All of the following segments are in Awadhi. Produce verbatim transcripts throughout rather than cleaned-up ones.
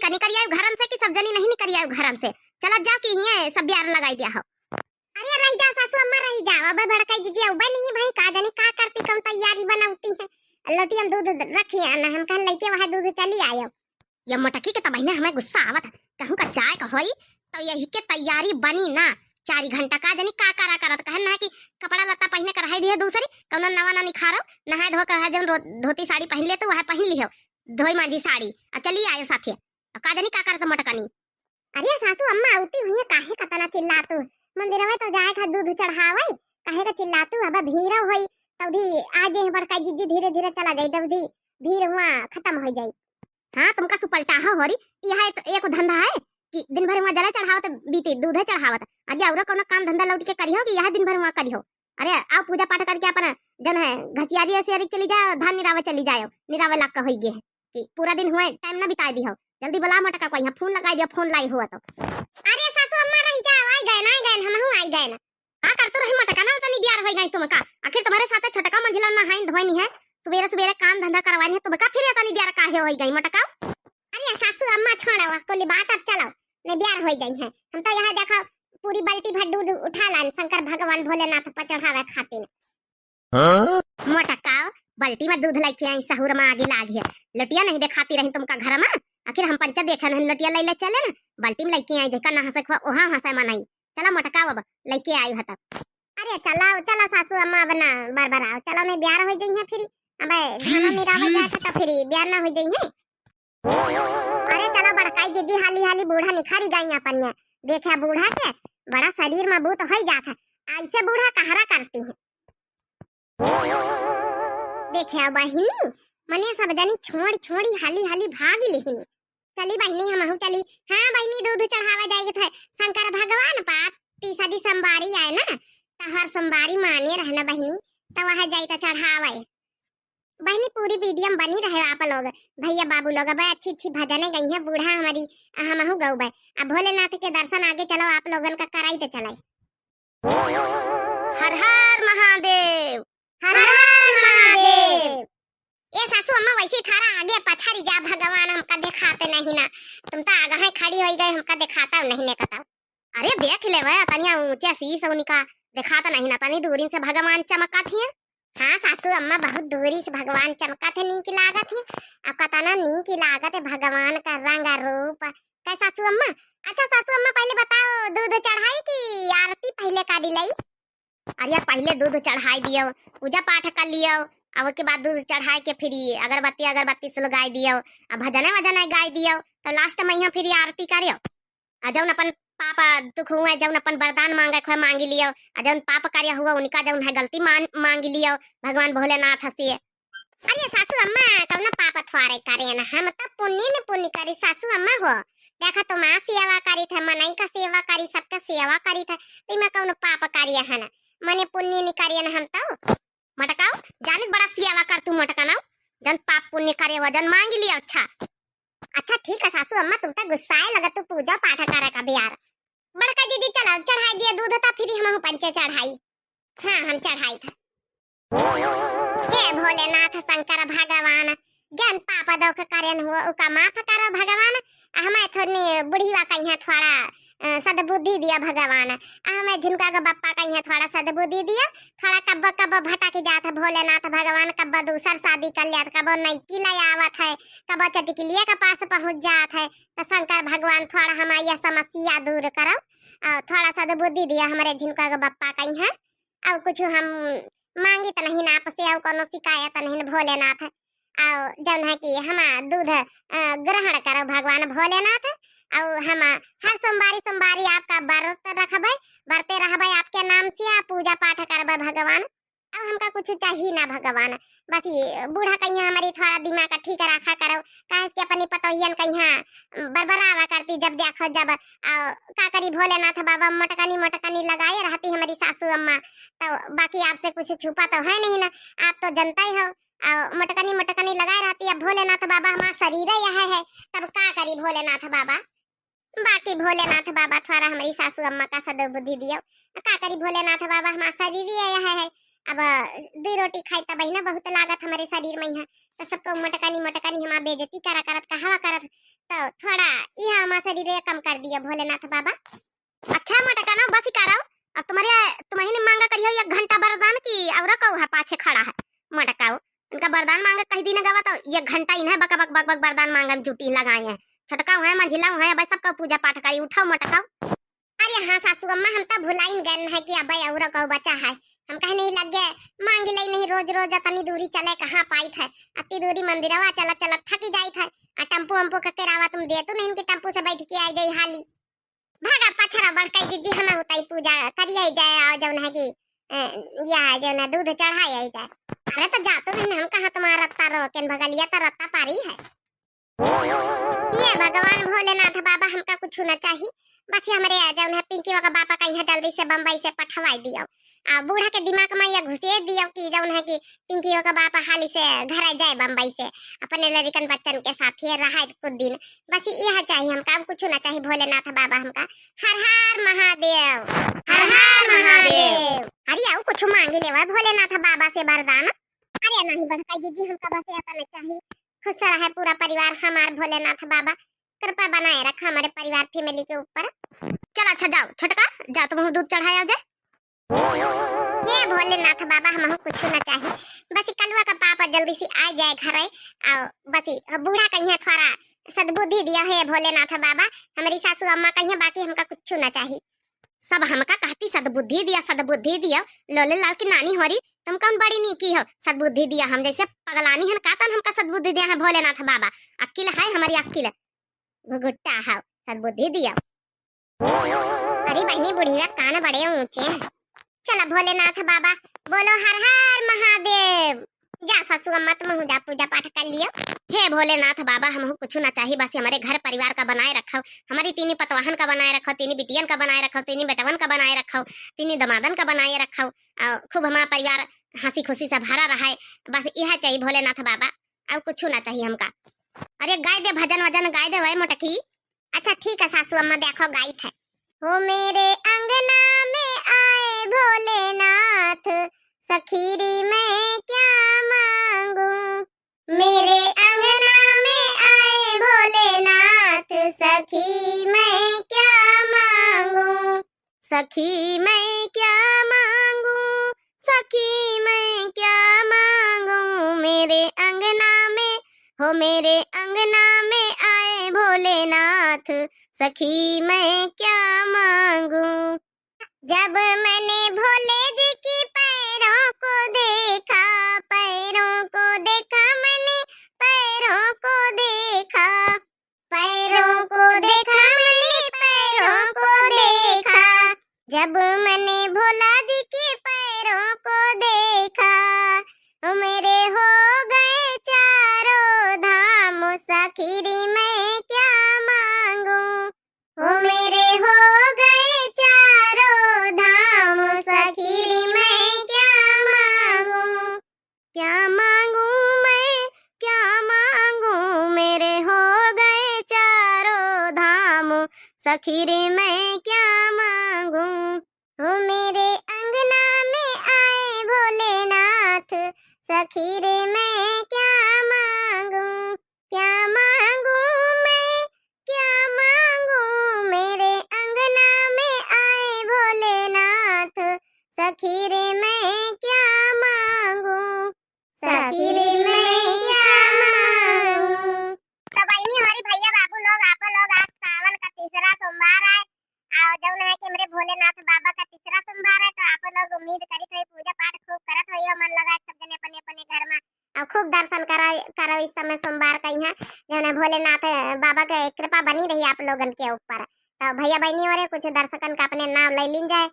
तनी करियाउ घरम से कि सब जनी नहीं निकरियाउ घरम से। चलत जाओ कि हिये सब बियार लगाई दिया हो। अरे रहि जाओ सासू अम्मा, रहि जाओ, अब बड़काई दीदी अउबे नहीं भाई, का जानी का करती, कौन तैयारी बनौती है। लौटी हम दूध रखी है ना, हम कहन लइके वह दूध चली आयो। ये मोटकी के त बहिने हमें गुस्सा आवत, कहूँ का जाए का होई तो यही के तैयारी बनी ना। चार घंटा का जानी का करा करत, कहन ना कि कपड़ा लत्ता पहिने के रहे दिए दूसरी, कौनो नवा ना निखारो, नहाए धो के है जौन रो-, धोती साड़ी पहिन ले तो वह पहिन लिहो, धोई मांजी साड़ी, आ चली आयो साथे। आ का जानी का करत मोटकनी। अरे सासू अम्मा अउती हुई है, काहे कतना चिल्लातू? मंदिरवे तो जाए का दूध चढ़ावे, काहे का चिल्लातू? अब भीड़ होई, तौधी आ जे बड़का जिज्जी धीरे धीरे चला जाई, तौधी भीड़ हुआ खत्म हो जाई। हाँ, तुमका सुपलटा हो होरी, यह एक, एक धंधा है कि दिन भर वहाँ जला चढ़ावत बीती, दूधे चढ़ावत। अरे औरो कोनो काम धंधा लौट के करिहो कि यह दिन भर वहाँ करिहो? अरे आओ पूजा पाठ करके अपन जौन है घसियारी ओसियारी चली जाओ, धान निरावे चली जाओ, निरावे लाग के होई गे है कि पूरा दिन हुए टाइम ना बिताए दिहो। जल्दी बुला मोटका को, यहाँ फोन लगाई दिया, फोन लाई हुआ तो। अरे सासू अम्मा रहि जाओ, आई गए ना, आई गए, हमहू आई गए ना। का करतू रही मोटका ना, तनी बियार होई गई तुमका। आखिर तुम्हारे साथे छोटका मंझिला नहाइन धोइन है, सुबेरे सुबेरे काम धंधा करवाइन है, तुमका फिर तनी बियार काहे होई गई मोटका? अरे सासू अम्मा छोड़ो, कुल बात अब चलो, नहीं बियार होई गई है। हम तो यहाँ देखो पूरी बाल्टी भर दूध उठा लान शंकर भगवान भोलेनाथ पर चढ़ावे खातिर। हाँ? मोटका बाल्टी में दूध लेके आई, सहूर में आगी लाग है, लटिया नहीं देखाती रही तुमका घर में, आखिर हम पंचा देखे नहीं, लटिया ले ले चले ना, बाल्टी में लेके आई, जेका ना हंसे खुआ ओहा हंसे मनाई। चला मोटका अब लेके आई हता। अरे चला, चला सासू अम्मा, अब ना बरबराओ, चला नहीं बियार हो जाई है फिर, अब धाना निरावे जाए था तो फिर बियार ना हो जाई है। अरे चला बड़काई जिज्जी, हाली हाली बूढ़ा निखारी गई अपन ये, देखा बूढ़ा के बड़ा शरीर मजबूत हो जात है, ऐसे बूढ़ा कहरा करती है। देखा बहिनी, मने सब जनी छोड़ छोड़ी हाली हाली भाग लिहिनी। चली बहिनी, हमहू चली। हाँ बहिनी, दूध चढ़ावा जाए के थे शंकर भगवान पास, तीसरी सोमवारी आए ना, तो हर सोमवारी माने रहना बहिनी, तो वह जाई तो चढ़ावे। बहिनी पूरी वीडियो में बनी रहे आप लोग, भैया बाबू लोग, अब अच्छी अच्छी भजने गई है बूढ़ा हमारी, हमहू गौबे। अब भोलेनाथ के दर्शन आगे चलो आप लोगन का कराई तो चले। हर हर महादेव। हर हर महादेव। ए सासू अम्मा, वैसे थारा आगे पछारी जा, भगवान हमका देखाते नहीं ना, तुम तो आगे हैं खड़ी होई गए, हमका देखाता नहीं ने कताऊ। अरे देख लेवे, तनिया ऊंचे शीश उनका देखाता नहीं ना, तनी दूरिन से भगवान चमकत हिया। हाँ सासू अम्मा, बहुत दूरी से भगवान चमकत है, नीक लागत है। अब कतना नीक लागत है भगवान का रंग रूप। कै सासू अम्मा? अच्छा सासू अम्मा, पहले बताओ दूध चढ़ाई कि आरती पहले करी लई? अरे पहले दूध चढ़ाई दियो, पूजा पाठ कर लियो, अब के बाद दूध चढ़ाई के फिर अगरबत्ती अगरबत्ती सुलगाई दियो, अब भजने वजने गाई दियो, तो लास्ट में यहाँ फिर आरती करियो। आ जौन अपन पाप दुख हुए, जौन अपन वरदान मांगे हुए मांगी लियो, आ जौन पाप कार्य हुआ उनका जौन है गलती मान मांगी लियो भगवान भोलेनाथ से। अरे सासू अम्मा, कौन पाप थ्वारे करे न, हम तो पुण्य न पुण्य करी सासू अम्मा हो। देखा तुम्हार सेवा करी थे, मनई का सेवा करी, सबका सेवा करी थे, तो मैं कौन पाप कार्य है ना, मने पुण्य नहीं करिए ना हम तो। मटकाओ, जानित बड़ा सियावा कर तू मटका नाउ, जन पाप पुण्य करे हो, जन मांग लिया। अच्छा, अच्छा ठीक है सासू अम्मा, तुम तो गुस्साए लगा, तू पूजा पाठ करे का बियार। बड़का दीदी चलो चढ़ाई दिया दूध, ता फिर हम पंचे चढ़ाई। हाँ, हम चढ़ाई था। हे भोलेनाथ शंकर भगवान, जन पाप दोख करेन हुआ, उका माफ करो भगवान। आ हमें थोड़ी बुढ़िया कहीं थोड़ा, अ, सद्बुद्धि दिया भगवान। आ हमें झुनका के बप्पा कहीं थोड़ा सद्बुद्धि दिया। थोड़ा कब्बो कब्बो भटक जात है भोलेनाथ भगवान, कब्बो दूसर शादी कर लिया, कब्बो नईकी ले आवत है, कब्बो चटिकलिया के पास पहुँच जात है। तो शंकर भगवान थोड़ा हमारी यह समस्या दूर करो और थोड़ा सद्बुद्धि दिया हमारे झुनका के बप्पा कहीं। और कुछ हम मांगित नहीं ना आपसे, और कोनो शिकायत नहीं भोलेनाथ। और जौन है कि हम दूध, अ, ग्रहण करो भगवान भोलेनाथ। और हम हर सोमवारी सोमवारी आपका व्रत रखबे, बरते रहबे आपके नाम से, आ पूजा पाठ करबे भगवान। और हमका कुछ चाहिए ना भगवान, बस ये बूढ़ा कहीं हमारी थोड़ा दिमाग का ठीक रखा करो, काहे कि अपनी पतोहियन कहीं बरबरावा करती जब देखो जब। आ, का करी भोलेनाथ बाबा, मोटकनी मोटकनी लगाए रहती हमारी सासू अम्मा, तो बाकी आपसे कुछ छुपा तो है नहीं ना, आप तो जनता ही हो। आ, मोटकनी मोटकनी लगाए रहती, अब भोलेनाथ बाबा हमारा शरीर यह है, तब का करी भोलेनाथ बाबा। बाकी भोलेनाथ बाबा थोड़ा हमारी सासू अम्मा का सद्बुद्धि दियो, का करी भोलेनाथ बाबा हमारा शरीर यह है। अब दो रोटी खाई तब ही ना बहुत लागत हमारे शरीर में है, तो सबको मोटकनी मोटकनी हमारा बेइज्जती करा करत, कहावा करत, तो थोड़ा यह हमार शरीर कम कर दिया भोलेनाथ बाबा। अच्छा मोटका ना, बस ही कराओ। अब तुम्हारे, तुम्हें ने मांगा करियो एक घंटा बरदान की, और कऊ है पाछे खड़ा है मोटकाओ। इनका बरदान मांगा कही दिन गवा तो एक घंटा इन्हें बक बक बक बक बरदान मांगा में जुटी लगाए हैं। छोटका हुआ है, मंझिला हुआ है, बस सबका पूजा पाठ करी। उठाओ मोटकाओ। अरे हाँ सासू अम्मा, हम तो भुलाइन गए है कि अब और कऊ बचा है। हम कहे नहीं लग गए, मांगी ले नहीं, रोज रोज अतनी दूरी चले कहाँ पाइत है। अति दूरी मंदिरवा चलत चलत थकी जाइत है। आ टेम्पो वम्पो के किरावा तुम दे तो नहीं कि टेम्पो से बैठ के आ जाई हाली। भागा पछरा बड़काई दीदी, हम होता ही पूजा करिए जाए, और जौन है कि, ए, यह है जौन है दूध चढ़ाए आई जाए। अरे तो जा तो नहीं, हम कहाँ तुम्हारा रत्ता रोकेन, भगलिया तो रत्ता पारी है। ये भगवान भोलेनाथ बाबा, हमका कुछ ना चाही, बस ये हमरे आ जौन है पिंकी का बापा का यहाँ जल्दी से बम्बई से पठवाई दियो। आ बूढ़ा के दिमाग में ये घुसे दियो कि जौन है कि पिंकी का बापा हाली से घर जाए बम्बई से, अपने लड़िकन बच्चन के साथ ये रहा कुछ दिन। बस यह चाही हमका, और कुछ ना चाही भोलेनाथ बाबा हमका। हर हर महादेव, हर हर महादेव। अरे आओ कुछ मांगी लेवा भोलेनाथ बाबा से वरदान। अरे नहीं बड़काई दीदी, हमका बस ऐसा नहीं चाही। खुश रहे पूरा परिवार हमार भोलेनाथ बाबा, कृपा बनाए रखा हमारे परिवार फैमिली के ऊपर। चल अच्छा जाओ छोटका, जा तुम दूध चढ़ाया जाए। हे भोलेनाथ बाबा, हमहू कुछ ना चाही, बस ई कलुआ का पापा जल्दी से आ जाए घरे। आओ बस ई बूढ़ा कहिया थोड़ा सद्बुद्धि दिया हे भोलेनाथ बाबा, हमरी सासू अम्मा कहिया, बाकी हमका कुछ ना चाही। सब हमका कहती सद्बुद्धि दिया, सद्बुद्धि दिया, लोले लाल की नानी होरी, तुम कौन बड़ी नीकी हो, सद्बुद्धि दिया, हम जैसे पगलानी हन का तन हमका सद्बुद्धि दिया है भोलेनाथ बाबा, अक्किल है हमरी अक्किल, घुघुट्टा है, सद्बुद्धि दिया। अरे बहिनी, बुढ़िया कान बड़े ऊंचे हैं। चला भोलेनाथ बाबा, बोलो हर हर महादेव। जा सासू अम्मा, तुम जा पूजा पाठ कर लियो। हे भोलेनाथ बाबा, हमहू कुछ ना चाही, बस हमारे घर परिवार का बनाए रखो, हमारी तीनी पतवाहन का बनाए रखो, तीनी बिटियन का बनाए रखो, तीनी बेटवन का बनाए रखो, तीनी दमादन का बनाए रखो, और खूब हमारा परिवार हंसी खुशी से भरा रहे, बस यह चाहिए भोलेनाथ बाबा, और कुछ ना चाहिए हमका। अरे गाय दे, भजन वजन गाय दे भाई मोटकी। अच्छा ठीक है सासू अम्मा, देखो गाइत है। हो मेरे अंगना में आए भोलेनाथ, सखी रे मैं क्या मांगू। मेरे अंगना में आए भोलेनाथ, सखी मैं क्या मांगू। सखी मैं क्या मांगू, सखी मैं क्या मांगू, मेरे अंगना में, हो मेरे अंगना में आए भोलेनाथ, सखी मैं क्या मांगू। जब मैंने भोले जी की पैरों को देखा, पैरों को देखा मैंने, पैरों को देखा, पैरों को देखा मैंने, पैरों को देखा। जब मैंने भोला जी के पैरों को देखा, ओ मेरे हो गए चारों धाम, सखी रे मैं क्या मांगू। ओ मेरे हो गए चारों धाम, सखी रे मैं क्या मांगू। क्या मांगू मैं, क्या मांगू, मेरे हो गए चारों धाम, सखी रे मैं क्या मांगू। हो मेरे अंगना में आए भोलेनाथ, सखी रे मैं क्या मांगू। क्या मांगू मैं, क्या मांगू, मेरे अंगना में आए भोलेनाथ, सखी रे मैं क्या मांगू, सखी रे मैं क्या मांगू। तो बहिनी, हमारी भैया बाबू लोग, आप लोग, आज सावन का तीसरा सोमवार है, और जौन है कि हमरे भोलेनाथ बाबा का तीसरा सोमवार है, तो आप लोग उम्मीद करित है पूजा पाठ खूब करत होइहो, मन लगा सब जने अपने अपने घर में, और खूब दर्शन करा करो इस समय सोमवार का यहाँ, जौन है भोलेनाथ बाबा के कृपा बनी रही आप लोगन के ऊपर। तो भैया बहिनी हो रहे, कुछ दर्शकन का अपने नाम ले लीन जाए।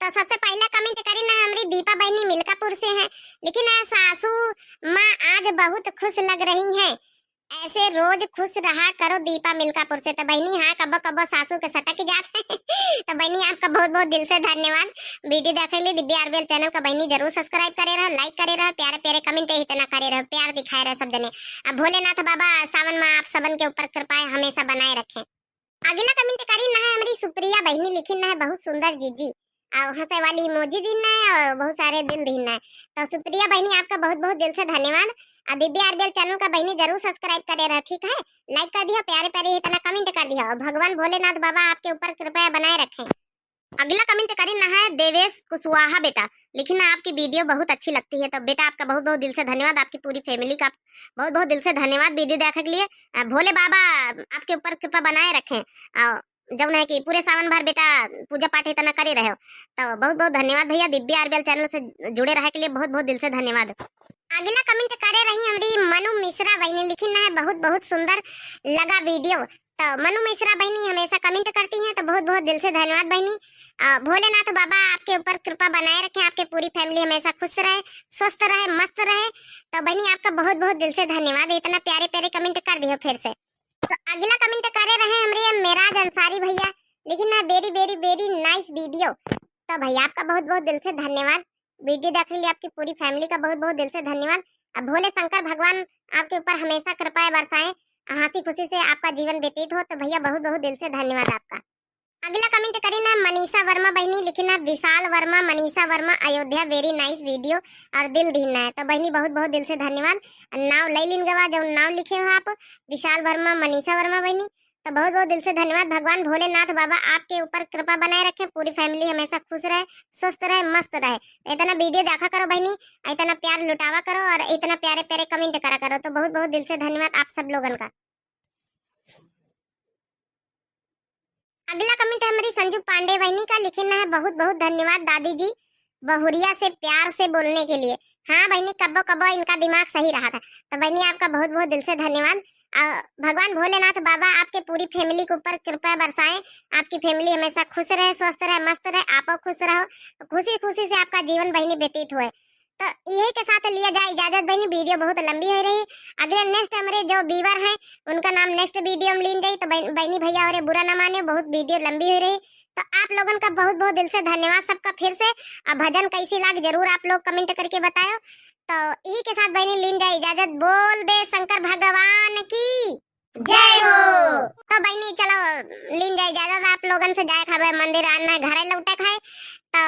तो सबसे पहला कमेंट करी ना, हमरी दीपा बहिनी मिल्कापुर से है, लेकिन आ सासू माँ आज बहुत खुश लग रही हैं, ऐसे रोज खुश रहा करो दीपा मिल्कापुर से। तो बहिनी हाँ, कब्बो कब्बो सासू के सटक जात है। तो बहिनी आपका बहुत बहुत दिल से धन्यवाद। वीडियो देखे लिए दिव्या आरबीएल चैनल का बहिनी जरूर सब्सक्राइब करे रहो, लाइक करे रहो, प्यारे प्यारे कमेंट इतना करे रहो, प्यार दिखाए रहो सब जने। अब भोलेनाथ बाबा सावन में आप सबन के ऊपर कृपा हमेशा बनाए रखें। अगला कमेंट करी ना है हमरी सुप्रिया बहिनी, लिखी ना है बहुत सुंदर जीजी, और हंसे वाली इमोजी दी ना है और बहुत सारे दिल दी ना है। तो सुप्रिया बहिनी आपका बहुत बहुत दिल से धन्यवाद। और दिव्या आरबीएल चैनल का बहिनी जरूर सब्सक्राइब करे रहो, ठीक है? लाइक कर दियो, प्यारे प्यारे इतना कमेंट कर दियो, और भगवान भोलेनाथ बाबा आपके ऊपर कृपा बनाए रखें। अगला कमेंट करी ना है देवेश कुशवाहा बेटा, लेकिन ना आपकी वीडियो बहुत अच्छी लगती है। तो बेटा आपका बहुत बहुत दिल से धन्यवाद, आपकी पूरी फैमिली का बहुत बहुत दिल से धन्यवाद वीडियो देखने के लिए। अ, भोले बाबा आपके ऊपर कृपा बनाए रखें। अ, जौन है कि पूरे सावन भर बेटा पूजा पाठ इतना करे रहे हो, तो बहुत बहुत धन्यवाद भैया। दिव्या आरबीएल चैनल से जुड़े रहे के लिए बहुत बहुत दिल से धन्यवाद। अगला कमेंट करे रही हमारी मनु मिश्रा बहिनी, लिखी ना है बहुत बहुत सुंदर लगा वीडियो। तो मनु मिश्रा बहिनी हमेशा कमेंट करती हैं, तो बहुत बहुत दिल से धन्यवाद बहिनी। अ, भोलेनाथ बाबा आपके ऊपर कृपा बनाए रखें, आपके पूरी फैमिली हमेशा खुश रहे, स्वस्थ रहे, मस्त रहे। तो बहिनी आपका बहुत बहुत दिल से धन्यवाद, इतना प्यारे प्यारे कमेंट कर दियो फिर से। तो अगला कमेंट करे रहे हमरे मेराज अंसारी भैया, लिखी ना very very very nice video। तो भैया आपका बहुत बहुत दिल से धन्यवाद, वीडियो देख लिए आपकी पूरी फैमिली का बहुत बहुत दिल से धन्यवाद। अब भोले शंकर भगवान आपके ऊपर हमेशा कृपा बरसाएं, हंसी खुशी से आपका जीवन व्यतीत हो। तो भैया बहुत बहुत दिल से धन्यवाद आपका। अगला कमेंट करी ना मनीषा वर्मा बहिनी, लिखी ना विशाल वर्मा, मनीषा वर्मा अयोध्या, very nice video और दिल दीन है। तो बहिनी बहुत बहुत दिल से धन्यवाद। नाव ले लीन गवा जौन नाव लिखे हो आप, विशाल वर्मा, मनीषा वर्मा बहिनी। तो बहुत बहुत दिल से धन्यवाद। भगवान भोलेनाथ बाबा आपके ऊपर कृपा बनाए रखें, पूरी फैमिली हमेशा खुश रहे, स्वस्थ रहे, मस्त रहे। तो इतना वीडियो देखा करो बहिनी, इतना प्यार लुटावा करो और इतना प्यारे प्यारे कमेंट करा करो। तो बहुत बहुत दिल से धन्यवाद आप सब लोगन का। अगला कमेंट हमारी संजू पांडे बहिनी का, लिखी ना है बहुत बहुत धन्यवाद दादी जी, बहुरिया से प्यार से बोलने के लिए। हाँ बहिनी, कब्बो कब्बो इनका दिमाग सही रहा था। तो बहिनी आपका बहुत बहुत दिल से धन्यवाद। आ, भगवान भोलेनाथ बाबा आपके पूरी फैमिली के ऊपर कृपा बरसाएं, आपकी फैमिली हमेशा खुश रहे, स्वस्थ रहे, मस्त रहे, आपो खुश रहो, खुशी खुशी से आपका जीवन बहिनी व्यतीत हुए। तो यही के साथ लिया जाए इजाजत बहिनी, वीडियो बहुत लंबी हो रही। अगले नेक्स्ट हमारे जो व्यूअर हैं उनका नाम नेक्स्ट वीडियो में लीन जाई। तो बहन-, बहिनी भैया और बुरा ना माने, बहुत वीडियो लंबी हो रही। तो आप लोगन का बहुत बहुत दिल से धन्यवाद सबका फिर से। अब भजन कैसी लाग जरूर आप लोग कमेंट करके बतायो। तो यही के साथ बहिनी लीन जाए इजाजत, बोल दे शंकर भगवान की जय हो। तो बहिनी चलो लीन जाए इजाजत, आप लोगन से जाए खाबे मंदिर, आना घरे लौटे खाए। तो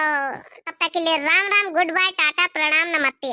तब तक के लिए राम राम, गुड बाय, टाटा, प्रणाम, नमस्ते।